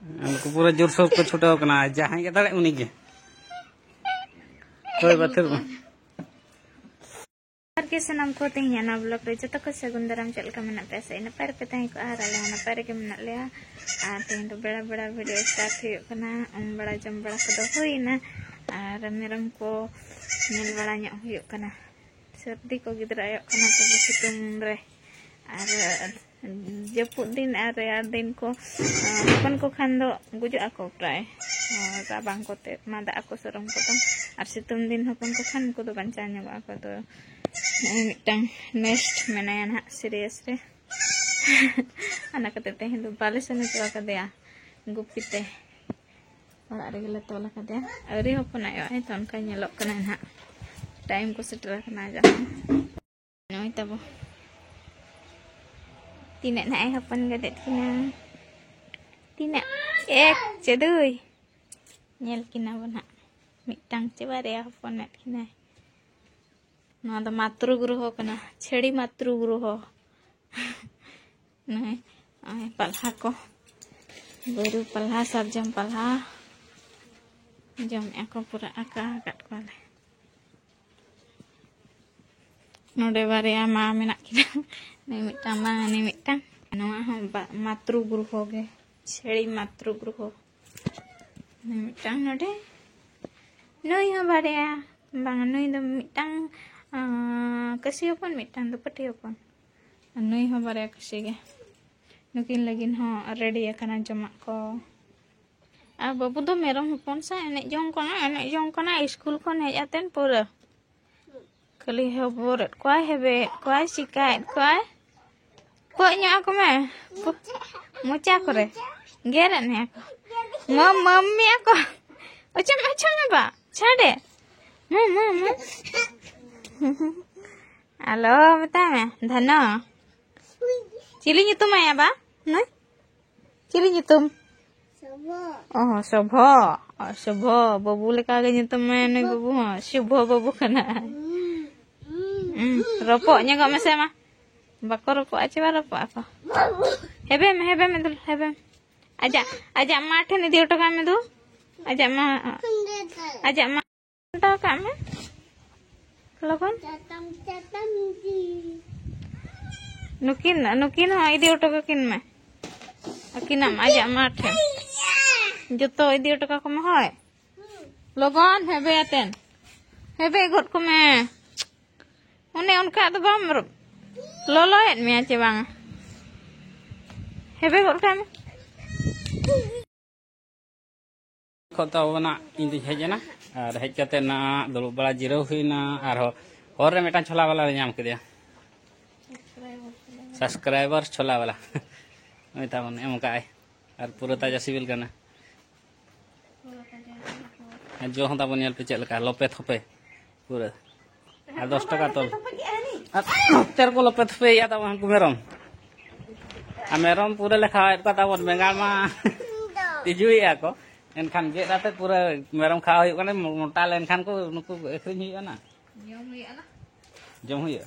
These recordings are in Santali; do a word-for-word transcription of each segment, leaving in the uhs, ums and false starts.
ᱩᱱᱠᱩ ᱯᱩᱨᱟᱹ ᱡᱳᱨᱥᱳᱨ ᱠᱚ ᱪᱷᱩᱴᱟᱹᱣ ᱠᱟᱱᱟ, ᱡᱟᱦᱟᱸᱭ ᱜᱮ ᱫᱟᱲᱮᱭᱟᱜ ᱩᱱᱤ ᱜᱮ᱾ ᱦᱳᱭ, ᱵᱟᱹᱛᱷᱤᱨ ᱢᱟ᱾ ᱡᱚᱦᱟᱨ ᱜᱮ ᱥᱟᱱᱟᱢ ᱠᱚ, ᱛᱮᱦᱮᱧᱟᱜ ᱱᱚᱣᱟ vlog ᱨᱮ ᱡᱚᱛᱚ ᱠᱚ ᱥᱟᱹᱜᱩᱱ ᱫᱟᱨᱟᱢ᱾ ᱪᱮᱫ ᱞᱮᱠᱟ ᱢᱮᱱᱟᱜ ᱯᱮᱭᱟ? ᱥᱮ ᱱᱟᱯᱟᱭ ᱨᱮᱯᱮ ᱛᱟᱦᱮᱸ ᱠᱚᱜᱼᱟ, ᱟᱨ ᱟᱞᱮ ᱦᱚᱸ ᱱᱟᱯᱟᱭ ᱨᱮᱜᱮ ᱢᱮᱱᱟᱜ ᱞᱮᱭᱟ᱾ ᱟᱨ ᱛᱮᱦᱮᱧ ᱫᱚ ᱵᱮᱲᱟ ᱵᱮᱲᱟ video start ᱦᱩᱭᱩᱜ ᱠᱟᱱᱟ᱾ ᱩᱢ ᱵᱟᱲᱟ ᱡᱚᱢ ᱵᱟᱲᱟ ᱠᱚᱫᱚ ᱦᱩᱭᱱᱟ, ᱟᱨ ᱢᱮᱨᱚᱢ ᱠᱚ ᱧᱮᱞ ᱵᱟᱲᱟ ᱧᱚᱜ ᱦᱩᱭᱩᱜ ᱠᱟᱱᱟ᱾ ᱥᱟᱹᱨᱫᱤ ᱠᱚ ᱜᱤᱫᱽᱨᱟᱹ ᱟᱭᱚᱜ ᱠᱟᱱᱟ ᱠᱚ ᱥᱤᱛᱩᱝ ᱨᱮ, ᱟᱨ ᱡᱟᱹᱯᱩᱫ ᱫᱤᱱ ᱟᱨ ᱨᱮᱭᱟᱲ ᱫᱤᱱ ᱠᱚ, ᱟᱸ, ᱦᱚᱯᱚᱱ ᱠᱚ ᱠᱷᱟᱱ ᱫᱚ ᱜᱩᱡᱩᱜ ᱟᱠᱚ ᱯᱨᱟᱭ, ᱟᱸ, ᱨᱟᱵᱟᱝ ᱠᱚᱛᱮ ᱢᱟᱫᱟᱜ ᱟᱠᱚ ᱥᱚᱨᱚᱢ ᱠᱚᱛᱮ᱾ ᱟᱨ ᱥᱤᱛᱩᱝ ᱫᱤᱱ ᱦᱚᱯᱚᱱ ᱠᱚ ᱠᱷᱟᱱ ᱩᱱᱠᱩ ᱫᱚ ᱵᱟᱧᱪᱟᱣ ᱧᱚᱜᱚᱜ ᱟᱠᱚ᱾ ᱫᱚ ᱱᱚᱜᱼᱚᱭ ᱢᱤᱫᱴᱟᱝ nest ᱢᱮᱱᱟᱭᱟ ᱱᱟᱦᱟᱜ ᱥᱤᱨᱤᱭᱟᱥ ᱨᱮ᱾ ᱚᱱᱟ ᱠᱷᱟᱹᱛᱤᱨ ᱛᱮ ᱛᱮᱦᱮᱧ ᱫᱚ ᱵᱟᱞᱮ ᱥᱮᱱ ᱦᱚᱪᱚ ᱟᱠᱟᱫᱮᱭᱟ ᱜᱩᱯᱤ ᱛᱮ᱾ ᱚᱲᱟᱜ ᱨᱮᱜᱮ ᱞᱮ ᱛᱚᱞ ᱟᱠᱟᱫᱮᱭᱟ᱾ ᱟᱹᱣᱨᱤ ᱦᱚᱯᱚᱱ ᱟᱭᱚᱜ ᱟᱭ ᱛᱚ, ᱚᱱᱠᱟ ᱧᱮᱞᱚᱜ ᱠᱟᱱᱟ ᱱᱟᱦᱟᱜ᱾ time ᱠᱚ ᱥᱮᱴᱮᱨ ᱟᱠᱟᱱᱟ ᱟᱡᱟᱜ ᱦᱚᱸ᱾ ᱱᱚᱜᱼᱚᱭ ᱛᱟᱵᱚ᱾ ᱛᱤᱱᱟᱹᱜ ᱱᱟᱦᱟᱜ ᱮ ᱦᱚᱯᱚᱱ ᱜᱚᱫᱮᱫ ᱠᱤᱱᱟ? ᱛᱤᱱᱟᱹᱜ? ᱮᱠ ᱪᱮ ᱫᱩᱭ? ᱧᱮᱞ ᱠᱤᱱᱟ ᱵᱚ ᱱᱟᱦᱟᱜ᱾ ᱢᱤᱫᱴᱟᱝ ᱪᱮ ᱵᱟᱨᱭᱟ ᱦᱚᱯᱚᱱᱮᱫ ᱠᱤᱱᱟᱭ᱾ ᱱᱚᱣᱟ ᱫᱚ ᱢᱟᱛᱨᱩ ᱜᱨᱚᱦᱚ ᱠᱟᱱᱟ, ᱪᱷᱟᱹᱲᱤ ᱢᱟᱛᱨᱩ ᱜᱨᱚᱦᱚ᱾ ᱱᱚᱜᱼᱚᱭ, ᱱᱚᱜᱼᱚᱭ ᱯᱟᱞᱦᱟ ᱠᱚ, ᱵᱟᱹᱨᱩ ᱯᱟᱞᱦᱟ, ᱥᱟᱨᱡᱚᱢ ᱯᱟᱞᱦᱟ ᱡᱚᱢᱮᱜᱼᱟ ᱠᱚ, ᱯᱩᱨᱟᱹ ᱟᱠᱟ ᱟᱠᱟᱫ ᱠᱚᱣᱟᱞᱮ᱾ ᱱᱚᱰᱮ ᱵᱟᱨᱭᱟ ᱢᱟ ᱢᱮᱱᱟᱜ ᱠᱤᱱᱟ, ᱱᱩᱭ ᱢᱤᱫᱴᱟᱝ ᱢᱟ, ᱱᱩᱭ ᱢᱤᱫᱴᱟᱝ᱾ ᱱᱚᱣᱟ ᱦᱚᱸ ᱵᱟ-, ᱢᱟᱛᱨᱩ ᱜᱨᱚᱦᱚ ᱜᱮ, ᱪᱷᱟᱹᱲᱤ ᱢᱟᱛᱨᱩ ᱜᱨᱚᱦᱚ᱾ ᱱᱩᱭ ᱢᱤᱫᱴᱟᱝ ᱱᱚᱰᱮ, ᱱᱩᱭ ᱦᱚᱸ ᱵᱟᱨᱭᱟ, ᱵᱟᱝ, ᱱᱩᱭ ᱫᱚ ᱢᱤᱫᱴᱟᱝ, ᱟᱸ, ᱠᱟᱹᱥᱤ ᱦᱚᱯᱚᱱ, ᱢᱤᱫᱴᱟᱝ ᱫᱚ ᱯᱟᱹᱴᱷᱤ ᱦᱚᱯᱚᱱ᱾ ᱟᱨ ᱱᱩᱭ ᱦᱚᱸ ᱵᱟᱨᱭᱟ ᱠᱟᱹᱥᱤ ᱜᱮ᱾ ᱱᱩᱠᱤᱱ ᱞᱟᱹᱜᱤᱫ ᱦᱚᱸ ready ᱟᱠᱟᱱᱟ ᱡᱚᱢᱟᱜ ᱠᱚ᱾ ᱟᱨ ᱵᱟᱹᱵᱩ ᱫᱚ ᱢᱮᱨᱚᱢ ᱦᱚᱯᱚᱱ ᱥᱟᱶ ᱮᱱᱮᱡ ᱡᱚᱝ ᱠᱟᱱᱟ, ᱮᱱᱮᱡ ᱡᱚᱝ ᱠᱟᱱᱟ᱾ ᱥᱠᱩᱞ ᱠᱷᱚᱱ ᱦᱮᱡ ᱟᱛᱮᱱ ᱯᱩᱨᱟᱹ ᱠᱷᱟᱹᱞᱤ ᱦᱚᱵᱚᱨᱮᱫ ᱠᱚᱣᱟᱭ, ᱦᱮᱵᱮᱫ ᱠᱚᱣᱟᱭ, ᱪᱤᱠᱟᱹᱭᱮᱫ ᱠᱚᱣᱟᱭ᱾ ᱠᱚᱜ ᱧᱚᱜ ᱟᱠᱚ ᱢᱮ᱾ ᱯᱩ-, ᱢᱚᱪᱟ ᱠᱚᱨᱮ ᱜᱮᱨᱮᱫ ᱢᱮᱭᱟ ᱠᱚ᱾ ᱢᱟᱢ-, ᱢᱟᱢ ᱢᱮᱭᱟ ᱠᱚ᱾ ᱚᱪᱚᱜ ᱢᱮ, ᱚᱪᱚᱜ ᱢᱮ ᱵᱟ, ᱪᱷᱟᱰᱮ᱾ ᱢᱟ, ᱢᱟ, ᱢᱟ᱾ ᱟᱞᱚ ᱢᱮᱛᱟᱭ ᱢᱮ, ᱫᱷᱟᱱᱚ᱾ ᱪᱤᱞᱤ ᱧᱩᱛᱩᱢ ᱟᱭᱟ ᱵᱟ? ᱱᱩᱭ? ᱪᱤᱞᱤ ᱧᱩᱛᱩᱢ? ᱥᱚᱵᱷᱚ᱾ ᱚ, ᱥᱚᱵᱷᱚ᱾ ᱚ, ᱥᱚᱵᱷᱚ᱾ ᱵᱟᱹᱵᱩ ᱞᱮᱠᱟ ᱜᱮ ᱧᱩᱛᱩᱢ ᱢᱮ ᱱᱩᱭ ᱵᱟᱹᱵᱩ ᱦᱚᱸ᱾ ᱥᱩᱵᱷᱚ ᱵᱟᱹᱵᱩ ᱠᱟᱱᱟᱭ᱾ ᱦᱩᱸ, ᱦᱩᱸ᱾ ᱦᱩᱸ, ᱨᱚᱯᱚᱜ ᱧᱚᱜᱚᱜ ᱢᱮᱥᱮ ᱢᱟ᱾ ᱵᱟᱠᱚ ᱨᱚᱯᱚᱜᱼᱟ ᱪᱮ ᱵᱟᱝ ᱨᱚᱯᱚᱜ ᱟᱠᱚ? ᱦᱮᱵᱮ ᱢᱮ, ᱦᱮᱵᱮ ᱢᱮ, ᱫᱩᱞ, ᱦᱮᱵᱮ ᱢᱮ᱾ ᱟᱡᱟᱜ ᱟᱡᱟᱜ ᱢᱟ ᱴᱷᱮᱱ ᱤᱫᱤ ᱦᱚᱴᱚ ᱠᱟᱜ ᱢᱮ ᱫᱩ᱾ ᱟᱡᱟᱜ ᱢᱟ ᱟᱡᱟᱜ ᱢᱟ ᱦᱟᱛᱟᱣ ᱠᱟᱜ ᱢᱮ ᱞᱚᱜᱚᱱ᱾ ᱱᱩᱠᱤᱱ ᱱᱩᱠᱤᱱ ᱦᱚᱸ ᱤᱫᱤ ᱦᱚᱴᱚ ᱠᱟᱹᱠᱤᱱ ᱢᱮ᱾ ᱟᱹᱠᱤᱱᱟᱜ ᱟᱡᱟᱜ ᱢᱟ ᱴᱷᱮᱱ ᱡᱚᱛᱚ ᱤᱫᱤ ᱦᱚᱴᱚ ᱠᱟᱠᱚ ᱢᱮ᱾ ᱦᱳᱭ, ᱞᱚᱜᱚᱱ ᱦᱮᱵᱮ ᱟᱛᱮᱱ ᱦᱮᱵᱮ ᱜᱚᱫ ᱠᱚᱢᱮ᱾ ᱚᱱᱮ ᱚᱱᱠᱟ ᱟᱫᱚ ᱵᱟᱢ ᱨᱚ- ᱞᱚᱞᱚᱭᱮᱫ ᱢᱮᱭᱟ ᱪᱮ ᱵᱟᱝ? ᱦᱮᱵᱮ ᱜᱚᱫ ᱠᱟᱜ ᱢᱮ᱾ ᱠᱷᱚᱱ ᱛᱟᱵᱚᱱᱟᱜ ᱤᱧ ᱫᱩᱧ ᱦᱮᱡ ᱮᱱᱟ᱾ ᱟᱨ ᱦᱮᱡ ᱠᱟᱛᱮ ᱱᱟ ᱫᱩᱲᱩᱵ ᱵᱟᱲᱟ ᱡᱤᱨᱟᱹᱣ ᱦᱩᱭᱱᱟ᱾ ᱟᱨᱦᱚᱸ ᱦᱚᱨ ᱨᱮ ᱢᱤᱫᱴᱟᱝ ᱪᱷᱚᱞᱟ ᱵᱟᱞᱟ ᱞᱮ ᱧᱟᱢ ᱠᱮᱫᱮᱭᱟ᱾ ᱥᱟᱵᱥᱠᱨᱟᱭᱵᱟᱨ ᱪᱷᱚᱞᱟ ᱵᱟᱞᱟ᱾ ᱩᱱᱤ ᱛᱟᱵᱚᱱ ᱮᱢ ᱠᱟᱜᱼᱟᱭ᱾ ᱟᱨ ᱯᱩᱨᱟᱹ ᱛᱟᱡᱟ ᱥᱤᱵᱤᱞ ᱠᱟᱱᱟ᱾ ᱟᱨ ᱡᱚ ᱦᱚᱸ ᱛᱟᱵᱚᱱ ᱧᱮᱞ ᱯᱮ ᱪᱮᱫ ᱞᱮᱠᱟ ᱞᱚᱯᱮ ᱛᱷᱚᱯᱮ ᱯᱩᱨᱟᱹ᱾ ᱟᱨ ᱫᱚᱥ ᱴᱟᱠᱟ ᱛᱚᱞ᱾ ᱟᱨ ᱱᱚᱛᱮ ᱨᱮᱠᱚ ᱞᱚᱯᱮ ᱛᱷᱚᱯᱮᱭᱮᱫᱼᱟ ᱛᱟᱵᱚᱱ ᱦᱟᱹᱱᱠᱩ ᱢᱮᱨᱚᱢ᱾ ᱟᱨ ᱢᱮᱨᱚᱢ ᱯᱩᱨᱟᱹ ᱞᱮ ᱠᱷᱟᱣᱟᱣᱮᱫ ᱠᱚᱣᱟ ᱛᱟᱵᱚᱱ᱾ ᱵᱮᱸᱜᱟᱲ ᱢᱟ ᱛᱤᱡᱩᱭᱮᱫᱼᱟ ᱠᱚ᱾ ᱮᱱᱠᱷᱟᱱ ᱜᱮᱫ ᱟᱛᱮ ᱯᱩᱨᱟᱹ ᱢᱮᱨᱚᱢ ᱠᱷᱟᱣᱟᱣ ᱦᱩᱭᱩᱜ ᱠᱟᱱᱟ᱾ ᱢᱚᱴᱟ ᱞᱮᱱᱠᱷᱟᱱ ᱠᱚ ᱱᱩᱠᱩ ᱟᱹᱠᱷᱨᱤᱧ ᱦᱩᱭᱩᱜᱼᱟ ᱱᱟ᱾ ᱡᱚᱢ ᱦᱩᱭᱩᱜᱼᱟ᱾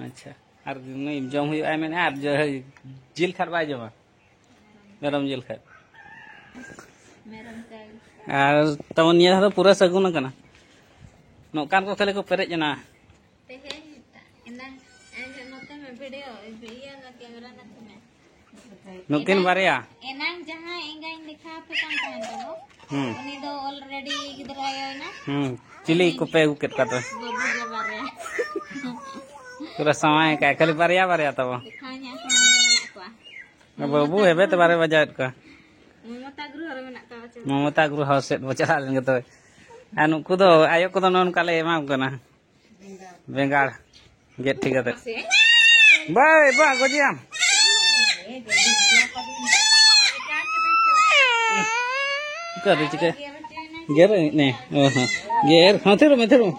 ᱟᱪᱪᱷᱟ, ᱟᱨ ᱱᱩᱭ ᱡᱚᱢ ᱦᱩᱭᱩᱜᱼᱟᱭ ᱢᱮᱱᱮᱫᱼᱟ, ᱟᱨ ᱡᱚ- ᱡᱤᱞ ᱠᱷᱟᱱ ᱵᱟᱭ ᱡᱚᱢᱟ, ᱢᱮᱨᱚᱢ ᱡᱤᱞ ᱠᱷᱟᱱ᱾ ᱟᱨ ᱛᱟᱵᱚᱱ ᱱᱤᱭᱟᱹ ᱫᱷᱟᱣ ᱫᱚ ᱯᱩᱨᱟᱹ ᱥᱟᱹᱜᱩᱱ ᱟᱠᱟᱱᱟ᱾ ᱱᱚᱝᱠᱟᱱ ᱠᱚ ᱠᱷᱟᱹᱞᱤ ᱠᱚ ᱯᱮᱨᱮᱡ ᱮᱱᱟ᱾ ᱛᱮᱦᱮᱧ ᱮᱱᱟᱝ ᱱᱚᱛᱮ ᱢᱮ ᱵᱷᱤᱰᱤᱭᱳ ᱤᱭᱟᱹ ᱢᱮ ᱠᱮᱢᱮᱨᱟ ᱱᱚᱛᱮ ᱢᱮ᱾ ᱱᱩᱠᱤᱱ ᱮᱱᱟᱝ ᱵᱟᱨᱭᱟ᱾ ᱮᱱᱟᱝ ᱡᱟᱦᱟᱸ ᱮᱸᱜᱟᱧ ᱫᱮᱠᱷᱟᱣ ᱟᱯᱮ ᱠᱟᱱ ᱛᱟᱦᱮᱸ ᱫᱚ, ᱦᱩᱸ᱾ ᱩᱱᱤ ᱫᱚ already ᱜᱤᱫᱽᱨᱟᱹ ᱟᱭᱳᱭᱮᱱᱟ᱾ ᱦᱩᱸ᱾ ᱪᱤᱞᱤ ᱠᱚᱯᱮ ᱟᱹᱜᱩ ᱠᱮᱫ ᱠᱚᱣᱟ ᱛᱚᱵᱮ? ᱵᱟᱹᱵᱩ ᱜᱮ ᱵᱟᱨᱭᱟ᱾ ᱯᱩᱨᱟᱹ ᱥᱟᱶᱟᱭ ᱠᱟᱜᱼᱟᱭ, ᱠᱷᱟᱹᱞᱤ ᱵᱟᱨᱭᱟ ᱵᱟᱨᱭᱟ ᱛᱟᱵᱚ᱾ ᱫᱮᱠᱷᱟᱣ ᱧᱟ ᱠᱚ ᱢᱮᱱᱟᱜ ᱠᱚᱣᱟ᱾ ᱵᱟᱹᱵᱩ ᱦᱮᱵᱮ ᱛᱮ ᱵᱟᱨᱮ ᱵᱟᱡᱟᱣᱮᱫ ᱠᱚᱣᱟ᱾ ᱢᱚᱢᱚᱛᱟ ᱜᱨᱚᱦᱚ ᱨᱮ ᱢᱮᱱᱟᱜ ᱠᱚᱣᱟ ᱪᱮ? ᱢᱚᱢᱚᱛᱟ ᱜᱨᱚᱦᱚ ᱥᱮᱫ ᱵᱚ ᱪᱟᱞᱟᱜ ᱞᱮᱱ ᱜᱮ ᱛᱚᱵᱮ᱾ ᱟᱨ ᱱᱩᱠᱩ ᱫᱚ ᱟᱭᱳ ᱠᱚᱫᱚ ᱱᱚᱜᱼᱚ ᱱᱚᱝᱠᱟ ᱞᱮ ᱮᱢᱟ ᱠᱚ ᱠᱟᱱᱟ᱾ ᱵᱮᱸᱜᱟᱲ ᱜᱮᱫ ᱴᱷᱤᱠ ᱠᱟᱛᱮ᱾ ᱵᱟᱭ, ᱵᱟ, ᱜᱚᱡᱮᱭᱟᱢ᱾ ᱪᱤᱠᱟᱹ ᱫᱚ ᱪᱤᱠᱟᱹ? ᱜᱮᱨ ᱱᱮ᱾ ᱚ ᱦᱚᱸ᱾ ᱜᱮᱨ᱾ ᱦᱚᱸ, ᱛᱷᱤᱨᱚᱜ ᱢᱮ, ᱛᱷᱤᱨᱚᱜ ᱢᱮ᱾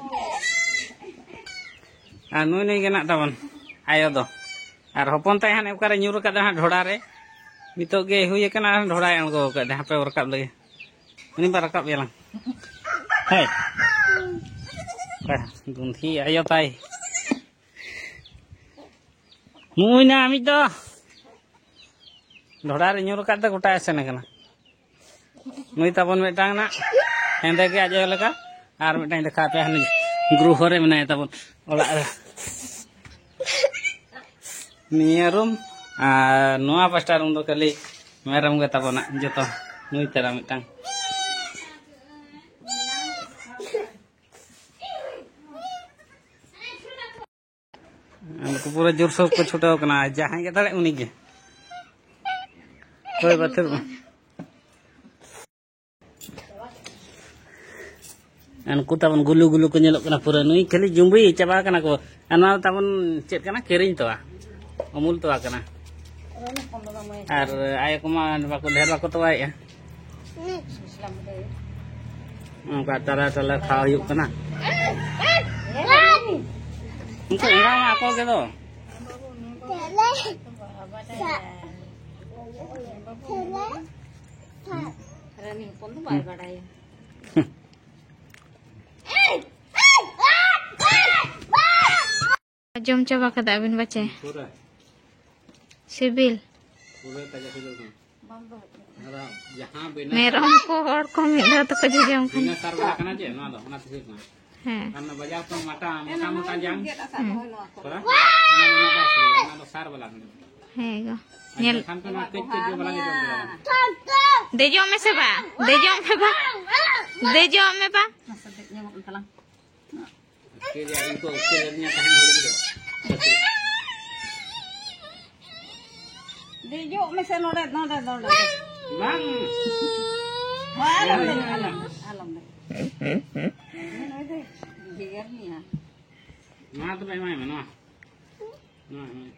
ᱟᱨ ᱱᱩᱭ ᱱᱩᱭ ᱜᱮ ᱱᱟᱜ ᱛᱟᱵᱚᱱ ᱟᱭᱳ ᱫᱚ᱾ ᱟᱨ ᱦᱚᱯᱚᱱ ᱛᱟᱭ ᱦᱟᱱᱮ ᱚᱠᱟᱨᱮ ᱧᱩᱨ ᱟᱠᱟᱫᱟ ᱦᱟᱸᱜ ᱰᱷᱚᱲᱟ ᱨᱮ᱾ ᱱᱤᱛᱚᱜ ᱜᱮ ᱦᱩᱭ ᱟᱠᱟᱱᱟ, ᱰᱷᱚᱲᱟᱭ ᱟᱬᱜᱚ ᱟᱠᱟᱫᱟ᱾ ᱦᱟᱯᱮ ᱵᱚ ᱨᱟᱠᱟᱵ ᱞᱮᱜᱮ᱾ ᱩᱱᱤ ᱵᱟ ᱨᱟᱠᱟᱵ ᱮᱭᱟᱞᱟᱝ᱾ ᱦᱮᱸ᱾ ᱜᱩᱱᱫᱷᱤ ᱟᱭᱳ ᱛᱟᱭ᱾ ᱱᱩᱭ ᱱᱟ ᱟᱢᱤᱡ ᱫᱚ᱾ ᱰᱷᱚᱰᱟ ᱨᱮ ᱧᱩᱨ ᱟᱠᱟᱫ ᱛᱮ ᱜᱚᱴᱟ ᱮᱥᱮᱱ ᱟᱠᱟᱱᱟ᱾ ᱱᱩᱭ ᱛᱟᱵᱚᱱ ᱢᱤᱫᱴᱟᱝ ᱱᱟᱜ ᱦᱮᱸᱫᱮ ᱜᱮ ᱟᱡ ᱟᱭᱳ ᱞᱮᱠᱟ, ᱟᱨ ᱢᱤᱫᱴᱟᱝ ᱫᱮᱠᱷᱟᱣ ᱯᱮ, ᱦᱟᱱᱮ ᱜᱨᱩᱦᱚ ᱨᱮ ᱢᱮᱱᱟᱭᱟ ᱛᱟᱵᱚᱱ ᱚᱲᱟᱜ ᱨᱮ᱾ ᱱᱤᱭᱟᱹ ᱨᱩᱢ ᱟᱨ ᱱᱚᱣᱟ ᱯᱟᱥᱴᱟ ᱨᱩᱢ ᱫᱚ ᱠᱷᱟᱹᱞᱤ ᱢᱮᱨᱚᱢ ᱜᱮ ᱛᱟᱵᱚᱱᱟ ᱡᱚᱛᱚ᱾ ᱱᱩᱭ ᱛᱟᱨᱟ ᱢᱤᱫᱴᱟᱝ᱾ ᱩᱱᱠᱩ ᱯᱩᱨᱟᱹ ᱡᱳᱨᱥᱳᱨ ᱠᱚ ᱪᱷᱩᱴᱟᱹᱣ ᱠᱟᱱᱟ, ᱡᱟᱦᱟᱸᱭ ᱜᱮ ᱫᱟᱲᱮᱭᱟᱜ ᱩᱱᱤ ᱜᱮ᱾ ᱦᱳᱭ, ᱵᱟᱹᱛᱷᱩᱨ ᱢᱟ᱾ ᱩᱱᱠᱩ ᱛᱟᱵᱚᱱ ᱜᱩᱞᱩ ᱜᱩᱞᱩ ᱠᱚ ᱧᱮᱞᱚᱜ ᱠᱟᱱᱟ ᱯᱩᱨᱟᱹ᱾ ᱱᱩᱭ ᱠᱷᱟᱹᱞᱤ ᱡᱩᱸᱵᱤ ᱪᱟᱵᱟ ᱠᱟᱱᱟ ᱠᱚ᱾ ᱟᱨ ᱱᱚᱣᱟ ᱫᱚ ᱛᱟᱵᱚᱱ ᱪᱮᱫ ᱠᱟᱱᱟ? ᱠᱤᱨᱤᱧ ᱛᱚᱣᱟ, ᱚᱢᱩᱞ ᱛᱚᱣᱟ ᱠᱟᱱᱟ᱾ ᱟᱨ ᱟᱭᱳ ᱠᱚᱢᱟ ᱵᱟᱠᱚ, ᱰᱷᱮᱨ ᱵᱟᱠᱚ ᱛᱚᱣᱟᱭᱮᱫᱼᱟ᱾ ᱚᱱᱠᱟ ᱴᱟᱞᱟ ᱴᱟᱞᱟ ᱠᱷᱟᱣᱟ ᱦᱩᱭᱩᱜ ᱠᱟᱱᱟ᱾ ᱩᱱᱠᱩ ᱮᱸᱜᱟ ᱢᱟ ᱟᱠᱚ ᱜᱮ ᱫᱚ᱾ ᱨᱟᱹᱱᱤ ᱦᱚᱯᱚᱱ ᱫᱚ ᱵᱟᱭ ᱵᱟᱲᱟᱭᱟ᱾ ᱡᱚᱢ ᱪᱟᱵᱟ ᱠᱟᱫᱟ ᱵᱤᱱ ᱵᱟᱪᱮ? ᱯᱩᱨᱟᱹ᱾ ᱥᱤᱵᱤᱞ? ᱯᱩᱨᱟᱹ ᱛᱟᱡᱟ ᱥᱤᱵᱤᱞ ᱠᱟᱱᱟ᱾ ᱟᱨ ᱡᱟᱦᱟᱸ ᱵᱤᱱᱟᱹ ᱢᱮᱨᱚᱢ ᱠᱚ ᱦᱚᱲ ᱠᱚ ᱢᱤᱫ ᱫᱷᱟᱣ ᱛᱮᱠᱚ ᱡᱚᱡᱚᱢ ᱠᱟᱱᱟ᱾ ᱵᱤᱱᱟᱹ ᱥᱟᱨ ᱵᱟᱞᱟ ᱠᱟᱱᱟ ᱪᱮ, ᱱᱚᱣᱟ ᱫᱚ, ᱚᱱᱟ ᱛᱮ ᱦᱩᱭᱩᱜ ᱠᱟᱱᱟ᱾ ᱦᱮᱸ᱾ ᱟᱨ ᱚᱱᱟ ᱵᱟᱡᱟᱨ ᱠᱷᱚᱱ ᱢᱚᱴᱟ, ᱢᱚᱴᱟ, ᱢᱚᱴᱟ ᱡᱟᱝ᱾ ᱦᱩᱸ᱾ ᱛᱷᱚᱲᱟ, ᱚᱱᱟ ᱫᱚ ᱚᱱᱟ ᱵᱟᱭ ᱥᱤᱵᱤᱞᱟ, ᱚᱱᱟ ᱫᱚ ᱥᱟᱨ ᱵᱟᱞᱟ ᱠᱟᱱᱟ᱾ ᱦᱮᱸ ᱜᱚ᱾ ᱟᱨ ᱧᱮᱞ᱾ ᱡᱚᱠᱷᱚᱱ ᱯᱮ ᱱᱚᱣᱟ ᱠᱟᱹᱡ ᱠᱟᱹᱡ ᱜᱮ ᱵᱟᱞᱟ ᱜᱮ ᱡᱚᱢ ᱠᱮᱫᱟ᱾ ᱫᱮᱡᱚᱜ ᱢᱮᱥᱮ ᱵᱟ, ᱫᱮᱡᱚᱜ ᱢᱮ ᱵᱟ, ᱫᱮᱡᱚᱜ ᱢᱮ ᱵᱟ᱾ ᱢᱟᱥᱮ ᱫᱮᱡ ᱧᱚᱜᱚᱜ ᱢᱮ ᱛᱟᱞᱟᱝ᱾ ᱩᱥᱠᱮ ᱞᱤᱭᱮ ᱤᱧ ᱠᱚ ᱩᱥᱠᱮ ᱞᱤᱭᱮ ᱛᱟᱦᱮᱱ ᱦᱚᱲ ᱫᱚ᱾ ᱫᱮᱡᱚᱜ ᱢᱮᱥᱮ ᱱᱚᱰᱮ, ᱱᱚᱰᱮ, ᱱᱚᱰᱮ᱾ ᱵᱟᱝ᱾ ᱦᱳᱭ, ᱟᱞᱚᱢ ᱫᱮᱡ, ᱟᱞᱚᱢ, ᱟᱞᱚᱢ ᱫᱮᱡ᱾ ᱱᱩᱭ ᱫᱚ ᱵᱷᱮᱜᱟᱨ ᱢᱮᱭᱟ᱾ ᱱᱚᱣᱟ ᱫᱚ ᱮᱢᱟᱭ ᱢᱮ, ᱱᱚᱣᱟ᱾ ᱱᱚᱣᱟ ᱮᱢᱟᱭ ᱢᱮ᱾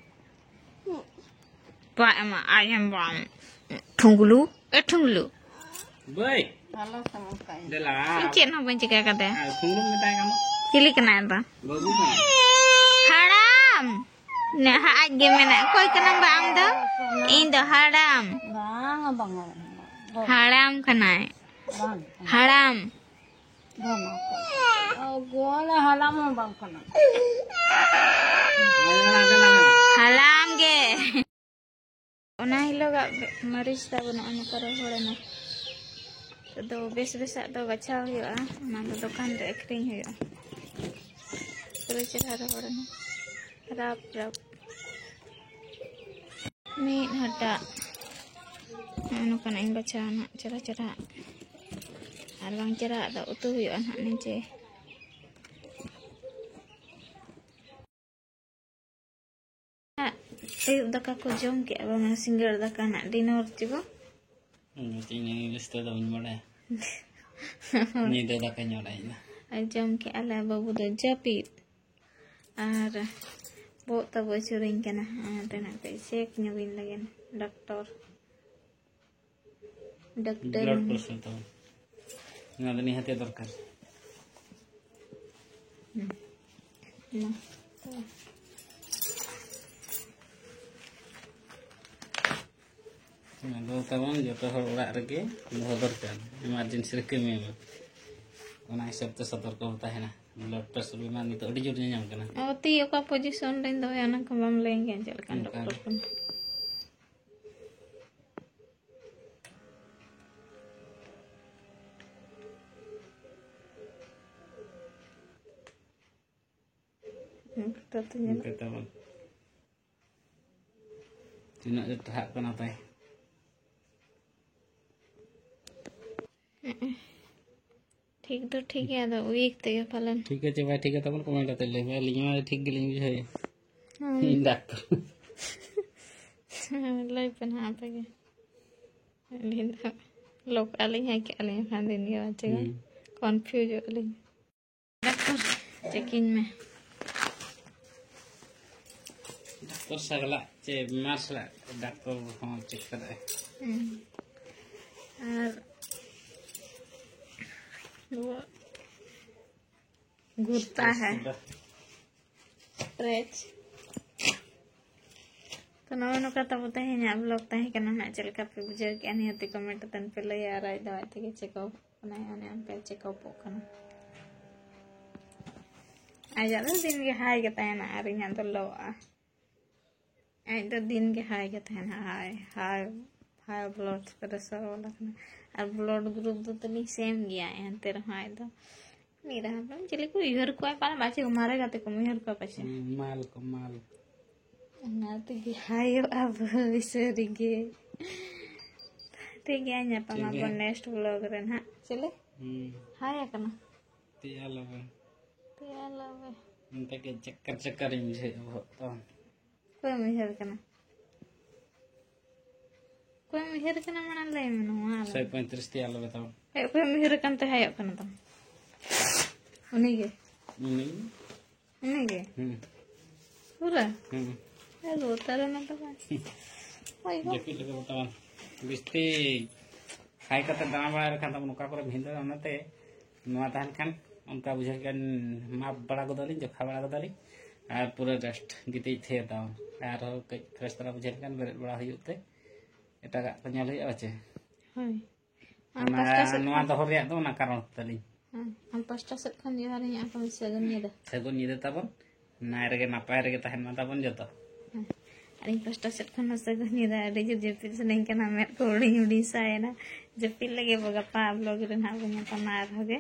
ᱵᱟᱭ ᱮᱢᱟ, ᱟᱡ ᱮᱢ ᱵᱟᱝ᱾ ᱴᱷᱩᱝᱞᱩ, ᱮ ᱴᱷᱩᱝᱞᱩ᱾ ᱵᱟᱹᱭ᱾ ᱟᱞᱚ ᱥᱟᱢᱟᱝ ᱠᱟᱭ᱾ ᱫᱮᱞᱟ᱾ ᱤᱧ ᱪᱮᱫ ᱦᱚᱸ ᱵᱟᱹᱧ ᱪᱤᱠᱟᱹ ᱠᱟᱫᱮᱭᱟ᱾ ᱟᱨ ᱴᱷᱩᱝᱞᱩᱢ ᱢᱮᱛᱟᱭ ᱠᱟᱱᱟ᱾ ᱪᱤᱞᱤ ᱠᱟᱱᱟᱭ ᱟᱫᱚ? ᱵᱟᱹᱵᱩ ᱠᱟᱱᱟᱭ᱾ ᱦᱟᱲᱟᱢ᱾ ᱱᱮ ᱦᱟᱸᱜ ᱟᱡ ᱜᱮ ᱢᱮᱱᱟ, "ᱚᱠᱚᱭ ᱠᱟᱱᱟᱢ ᱵᱟ ᱟᱢ ᱫᱚ?" ᱤᱧ ᱫᱚ ᱦᱟᱲᱟᱢ᱾ ᱵᱟᱝ, ᱵᱟᱝ, ᱵᱟᱝ᱾ ᱦᱟᱲᱟᱢ ᱠᱟᱱᱟᱭ᱾ ᱵᱟᱝ᱾ ᱦᱟᱲᱟᱢ᱾ ᱵᱟᱝ, ᱵᱟᱝ᱾ ᱚ, ᱜᱚᱞᱟ ᱦᱟᱲᱟᱢ ᱦᱚᱸ ᱵᱟᱝ ᱠᱟᱱᱟ᱾ ᱦᱟᱲᱟᱢ ᱜᱮ᱾ ᱚᱱᱟ ᱦᱤᱞᱳᱜᱟᱜ ᱢᱟᱹᱨᱤᱪ ᱛᱟᱵᱚ ᱱᱚᱜᱼᱚᱭ ᱱᱚᱝᱠᱟ ᱨᱚᱦᱚᱲᱮᱱᱟ᱾ ᱱᱤᱛᱚᱜ ᱫᱚ ᱵᱮᱥ ᱵᱮᱥᱟᱜ ᱫᱚ ᱵᱟᱪᱷᱟᱣ ᱦᱩᱭᱩᱜᱼᱟ, ᱚᱱᱟ ᱫᱚ ᱫᱚᱠᱟᱱ ᱨᱮ ᱟᱹᱠᱷᱨᱤᱧ ᱦᱩᱭᱩᱜᱼᱟ᱾ ᱯᱩᱨᱟᱹ ᱪᱮᱦᱨᱟ ᱨᱚᱦᱚᱲᱮᱱᱟ, ᱨᱟᱯ ᱨᱟᱯ᱾ ᱢᱤᱫ ᱦᱟᱴᱟᱜ ᱱᱚᱜᱼᱚ ᱱᱚᱝᱠᱟᱱᱟᱜ ᱤᱧ ᱵᱟᱪᱷᱟᱣᱟ ᱱᱟᱜ, ᱪᱮᱦᱨᱟ ᱪᱮᱦᱨᱟ᱾ ᱟᱨ ᱵᱟᱝ ᱪᱮᱦᱨᱟ ᱟᱜ ᱫᱚ ᱩᱛᱩ ᱦᱩᱭᱩᱜᱼᱟ ᱱᱟᱜ ᱱᱤᱡᱮ᱾ ᱟᱹᱭᱩᱵ ᱫᱟᱠᱟ ᱠᱚ ᱡᱚᱢ ᱠᱮᱜᱼᱟ ᱵᱟᱝ? ᱥᱤᱸᱜᱟᱹᱲ ᱫᱟᱠᱟ ᱱᱟᱜ, ᱰᱤᱱᱟᱨ ᱪᱮ ᱵᱚ? ᱤᱧ ᱤᱝᱞᱤᱥ ᱛᱮᱫᱚ ᱵᱟᱹᱧ ᱵᱟᱲᱟᱭᱟ᱾ ᱧᱤᱫᱟᱹ ᱫᱟᱠᱟᱧ ᱵᱟᱲᱟᱭᱟ ᱤᱧ ᱫᱚ᱾ ᱟᱨ ᱡᱚᱢ ᱠᱮᱜᱼᱟ ᱞᱮ ᱵᱟᱹᱵᱩ ᱫᱚ ᱡᱟᱹᱯᱤᱫ᱾ ᱟᱨ ᱵᱚᱦᱚᱜ ᱛᱟᱵᱚ ᱟᱹᱪᱩᱨᱤᱧ ᱠᱟᱱᱟ᱾ ᱟᱨ ᱱᱟᱜ ᱠᱟᱹᱡ ᱪᱮᱠ ᱧᱚᱜᱤᱧ ᱞᱟᱹᱜᱤᱫ ᱰᱟᱠᱛᱚᱨ᱾ ᱰᱟᱠᱛᱟᱨ᱾ ᱵᱞᱟᱰ ᱯᱨᱮᱥᱟᱨ ᱛᱟᱵᱚᱱ᱾ ᱱᱚᱣᱟ ᱫᱚ ᱱᱤᱦᱟᱹᱛ ᱫᱚᱨᱠᱟᱨ᱾ ᱦᱩᱸ᱾ ᱢᱟ᱾ ᱚᱱᱟ ᱫᱚ ᱛᱟᱵᱚᱱ ᱡᱚᱛᱚ ᱦᱚᱲ ᱚᱲᱟᱜ ᱨᱮᱜᱮ ᱫᱚᱦᱚ ᱫᱚᱨᱠᱟᱨ, ᱮᱢᱟᱨᱡᱮᱱᱥᱤ ᱨᱮ ᱠᱟᱹᱢᱤ ᱮᱢᱟ᱾ ᱚᱱᱟ ᱦᱤᱥᱟᱹᱵ ᱛᱮ ᱥᱚᱛᱚᱨᱠᱚ ᱵᱚ ᱛᱟᱦᱮᱱᱟ᱾ ᱵᱞᱟᱰ ᱯᱨᱮᱥᱟᱨ ᱵᱤᱢᱟᱨ ᱱᱤᱛᱚᱜ ᱟᱹᱰᱤ ᱡᱳᱨ ᱧᱟᱧᱟᱢ ᱠᱟᱱᱟ᱾ ᱚ, ᱛᱤ ᱚᱠᱟ ᱯᱚᱡᱤᱥᱚᱱ ᱨᱮᱧ ᱫᱚᱦᱚᱭᱟ, ᱚᱱᱟ ᱠᱚ ᱵᱟᱢ ᱞᱟᱹᱭᱟᱹᱧ ᱠᱟᱱᱟ, ᱪᱮᱫ ᱞᱮᱠᱟᱱ ᱚᱱᱠᱟ ᱰᱚᱠᱴᱚᱨ ᱜᱮ᱾ ᱠᱟᱱᱟ? ᱚᱱᱠᱟ ᱛᱚ ᱧᱮᱞᱚᱜ ᱤᱱᱠᱟᱹ ᱛᱟᱵᱚᱱ᱾ ᱛᱤᱱᱟᱹᱜ ᱡᱳᱨ ᱴᱟᱦᱟᱜ ᱠᱟᱱᱟ ᱛᱟᱭ᱾ ᱦᱮᱸ᱾ ᱴᱷᱤᱠ ᱫᱚ ᱴᱷᱤᱠ ᱜᱮᱭᱟ, ᱟᱫᱚ ᱩᱭᱤᱠ ᱛᱮᱜᱮ ᱯᱟᱞᱮᱱ᱾ ᱴᱷᱤᱠ ᱟᱪᱷᱮ ᱵᱟᱭ ᱴᱷᱤᱠᱟ ᱛᱟᱵᱚᱱ, ᱠᱚᱢᱮᱱᱴ ᱠᱟᱛᱮ ᱞᱟᱹᱭ ᱢᱮ, ᱟᱹᱞᱤᱧ ᱢᱟ ᱴᱷᱤᱠ ᱜᱮᱞᱤᱧ ᱵᱩᱡᱷᱟᱹᱣᱮᱫ᱾ ᱦᱳᱭ᱾ ᱤᱧ ᱰᱟᱠᱛᱚᱨ᱾ ᱞᱟᱹᱭ ᱯᱮ ᱱᱟᱦᱟᱜ ᱟᱯᱮ ᱜᱮ᱾ ᱟᱹᱞᱤᱧ ᱫᱚ ᱞᱚᱠ ᱟᱹᱞᱤᱧ ᱦᱮᱸ ᱠᱮᱜᱼᱟ ᱞᱤᱧ ᱮᱱᱠᱷᱟᱱ ᱫᱤᱱ ᱜᱮ ᱵᱟᱝ ᱪᱮᱠᱟ᱾ ᱦᱩᱸ᱾ ᱠᱚᱱᱯᱷᱤᱭᱩᱡᱚᱜ ᱟᱹᱞᱤᱧ᱾ ᱰᱟᱠᱛᱚᱨ, ᱪᱮᱠᱤᱧ ᱢᱮ᱾ ᱰᱟᱠᱛᱚᱨ ᱥᱟᱞᱟᱜ ᱪᱮ ᱵᱤᱢᱟᱨ ᱥᱟᱞᱟᱜ ᱰᱟᱠᱛᱚᱨ ᱦᱚᱸ ᱪᱮᱠ ᱠᱟᱫᱟᱭ᱾ ᱦᱩᱸ᱾ ᱟᱨ ᱱᱚᱣᱟ ᱜᱷᱩᱨᱛᱟ ᱦᱮ᱾ ᱯᱨᱮᱪ᱾ ᱛᱚ ᱱᱚᱜᱼᱚᱭ ᱱᱚᱝᱠᱟ ᱛᱟᱵᱚ ᱛᱮᱦᱮᱧᱟᱜ ᱵᱞᱚᱜ ᱛᱟᱦᱮᱸ ᱠᱟᱱᱟ ᱱᱟᱜ᱾ ᱪᱮᱫ ᱞᱮᱠᱟ ᱯᱮ ᱵᱩᱡᱷᱟᱹᱣ ᱠᱮᱜᱼᱟ, ᱱᱤᱦᱟᱹᱛ ᱜᱮ ᱠᱚᱢᱮᱱᱴ ᱠᱟᱛᱮ ᱯᱮ ᱞᱟᱹᱭᱟ᱾ ᱟᱨ ᱟᱡ ᱫᱚ ᱟᱡ ᱛᱮᱜᱮ ᱪᱮᱠᱟᱯ ᱠᱟᱱᱟᱭ, ᱚᱱᱮ ᱚᱱᱠᱟ ᱪᱮᱠᱟᱯᱚᱜ ᱠᱟᱱᱟ᱾ ᱟᱡᱟᱜ ᱫᱚ ᱫᱤᱱ ᱜᱮ ᱦᱟᱭ ᱜᱮ ᱛᱟᱦᱮᱱᱟ ᱟᱨ ᱤᱧᱟᱹᱜ ᱫᱚ ᱞᱚᱜᱼᱟ᱾ ᱟᱡ ᱫᱚ ᱫᱤᱱ ᱜᱮ ᱦᱟᱭ ᱜᱮ ᱛᱟᱦᱮᱱᱟ, ᱦᱟᱭ ᱦᱟᱭ ᱦᱟᱭ ᱵᱞᱟᱰ ᱯᱨᱮᱥᱟᱨ ᱵᱟᱞᱟ ᱠᱟᱱᱟ᱾ ᱟᱨ ᱵᱞᱟᱰ ᱜᱨᱩᱯ ᱫᱚ ᱛᱟᱹᱞᱤᱧ ᱥᱮᱢ ᱜᱮᱭᱟ, ᱮᱱᱛᱮ ᱨᱮᱦᱚᱸ ᱟᱡ ᱫᱚ ᱢᱤᱫ ᱨᱟᱦᱟ ᱵᱚᱞᱚᱱ ᱪᱤᱞᱤ ᱠᱚ ᱩᱭᱦᱟᱹᱨ ᱠᱚᱣᱟ ᱯᱟᱞᱮ, ᱯᱟᱪᱮ ᱢᱟᱨᱮ ᱜᱟᱛᱮ ᱠᱚ ᱩᱭᱦᱟᱹᱨ ᱠᱚᱣᱟ ᱯᱟᱪᱮ᱾ ᱦᱩᱸ, ᱢᱟᱞ ᱠᱚ, ᱢᱟᱞ᱾ ᱚᱱᱟ ᱛᱮᱜᱮ ᱦᱟᱭᱚᱜᱼᱟ ᱵᱟᱹᱦᱩ ᱥᱟᱹᱨᱤ ᱜᱮ᱾ ᱴᱷᱤᱠ ᱜᱮᱭᱟ, ᱧᱟᱯᱟᱢ ᱴᱷᱤᱠ ᱜᱮᱭᱟ᱾ ᱟᱵᱚᱱ ᱱᱮᱠᱥᱴ ᱵᱞᱚᱜ ᱨᱮ ᱱᱟᱦᱟᱜ᱾ ᱪᱮᱞᱮ? ᱦᱩᱸ᱾ ᱦᱟᱭ ᱟᱠᱟᱱᱟ? ᱛᱮᱭᱟ ᱞᱚᱵᱮ᱾ ᱛᱮᱭᱟ ᱞᱚᱵᱮ᱾ ᱚᱱᱛᱮ ᱜᱮ ᱪᱟᱠᱠᱟᱨ ᱪᱟᱠᱠᱟᱨᱤᱧ ᱵᱩᱡᱷᱟᱹᱣᱮᱫᱼᱟ ᱵᱚᱦᱚᱜ ᱛᱟᱢ᱾ ᱚᱠᱚᱭᱮᱢ ᱩᱭᱦᱟᱹᱨ ᱠᱟᱱᱟ? ᱚᱠᱚᱭᱮᱢ ᱩᱭᱦᱟᱹᱨ ᱠᱟᱱᱟ ᱢᱟᱲᱟᱝ ᱞᱟᱹᱭ ᱢᱮ ᱱᱚᱣᱟ ᱟᱞᱮ᱾ ᱥᱚᱭ ᱯᱚᱸᱭᱛᱨᱤᱥ ᱛᱮᱭᱟ ᱞᱚᱵᱮ ᱛᱟᱢ᱾ ᱦᱮᱸ, ᱚᱠᱚᱭᱮᱢ ᱩᱭᱦᱟᱹᱨ ᱠᱟᱱ ᱛᱮ ᱦᱟᱭᱚᱜ ᱠᱟᱱᱟ ᱛᱟᱢ? ᱩᱱᱤᱜᱮ᱾ ᱩᱱᱤ? ᱩᱱᱤᱜᱮ? ᱦᱩᱸ᱾ ᱯᱩᱨᱟᱹ? ᱦᱩᱸ᱾ ᱮ, ᱵᱚᱛᱚᱨ ᱮᱱᱟ ᱛᱚ ᱵᱟᱝ? ᱦᱳᱭ ᱜᱚ᱾ ᱡᱟᱹᱯᱤᱫ ᱞᱮᱠᱟ ᱵᱚᱛᱚᱨ᱾ ᱵᱤᱥᱛᱤ ᱦᱟᱭ ᱠᱟᱛᱮ ᱫᱟᱬᱟ ᱵᱟᱲᱟᱭ ᱞᱮᱠᱷᱟᱱ ᱛᱟᱵᱚᱱ ᱚᱠᱟ ᱠᱚᱨᱮ ᱵᱷᱤᱸᱫᱟᱹᱲᱟ, ᱚᱱᱟᱛᱮ ᱱᱚᱣᱟ ᱛᱟᱦᱮᱱ ᱠᱷᱟᱱ ᱚᱱᱠᱟ ᱵᱩᱡᱷᱟᱹᱣ ᱠᱮᱫ ᱠᱷᱟᱱ ᱢᱟᱯ ᱵᱟᱲᱟ ᱜᱚᱫᱟᱞᱤᱧ, ᱡᱚᱠᱷᱟ ᱵᱟᱲᱟ ᱜᱚᱫᱟᱞᱤᱧ, ᱟᱨ ᱯᱩᱨᱟᱹ ᱨᱮᱥᱴ ᱜᱤᱛᱤᱡ ᱛᱷᱤᱨ ᱛᱟᱵᱚᱱ᱾ ᱟᱨᱦᱚᱸ ᱠᱟᱹᱡ ᱯᱷᱨᱮᱥ ᱫᱷᱟᱨᱟ ᱵᱩᱡᱷᱟᱹᱣ ᱞᱮᱠᱷᱟᱱ ᱵᱮᱨᱮᱫ ᱵᱟᱲᱟ ᱦᱩᱭᱩᱜ ᱛᱮ ᱮᱴᱟᱜᱟᱜ ᱠᱚ ᱧᱮᱞ ᱦᱩᱭᱩᱜᱼᱟ ᱪᱮ? ᱦᱳᱭ᱾ ᱟᱢ ᱚᱱᱟ, ᱯᱟᱥᱴᱟ ᱥᱮᱫ ᱱᱚᱣᱟ ᱠᱷᱚᱱ ᱫᱚᱦᱚ ᱨᱮᱭᱟᱜ ᱫᱚ ᱚᱱᱟ ᱠᱟᱨᱚᱱ ᱛᱟᱹᱞᱤᱧ᱾ ᱦᱮᱸ, ᱟᱢ ᱯᱟᱥᱴᱟ ᱥᱮᱫ ᱠᱷᱚᱱ ᱡᱚᱦᱟᱨ ᱤᱧ ᱟᱯᱮ ᱥᱟᱹᱜᱩᱱ ᱧᱤᱫᱟᱹ᱾ ᱥᱟᱹᱜᱩᱱ ᱧᱤᱫᱟᱹ ᱛᱟᱵᱚᱱ, ᱱᱟᱭ ᱨᱮᱜᱮ ᱱᱟᱯᱟᱭ ᱨᱮᱜᱮ ᱛᱟᱦᱮᱱ ᱢᱟ ᱛᱟᱵᱚᱱ ᱡᱚᱛᱚ᱾ ᱦᱮᱸ, ᱟᱨ ᱤᱧ ᱯᱟᱥᱴᱟ ᱥᱮᱫ ᱠᱷᱚᱱ ᱦᱚᱸ ᱥᱟᱹᱜᱩᱱ ᱧᱤᱫᱟᱹ᱾ ᱟᱹᱰᱤ ᱡᱳᱨ ᱡᱟᱹᱯᱤᱫ ᱥᱟᱱᱟᱧ ᱠᱟᱱᱟ, ᱢᱮᱫ ᱠᱚ ᱦᱩᱰᱤᱧ ᱦᱩᱰᱤᱧ ᱥᱟᱭᱮᱱᱟ᱾ ᱡᱟᱹᱯᱤᱫ ᱞᱟᱹᱜᱤᱫ ᱵᱚ, ᱜᱟᱯᱟ ᱵᱞᱚᱜ ᱨᱮ ᱱᱟᱦᱟᱜ ᱵᱚᱱ ᱧᱟᱯᱟᱢᱟ ᱟᱨᱦᱚᱸ ᱜᱮ᱾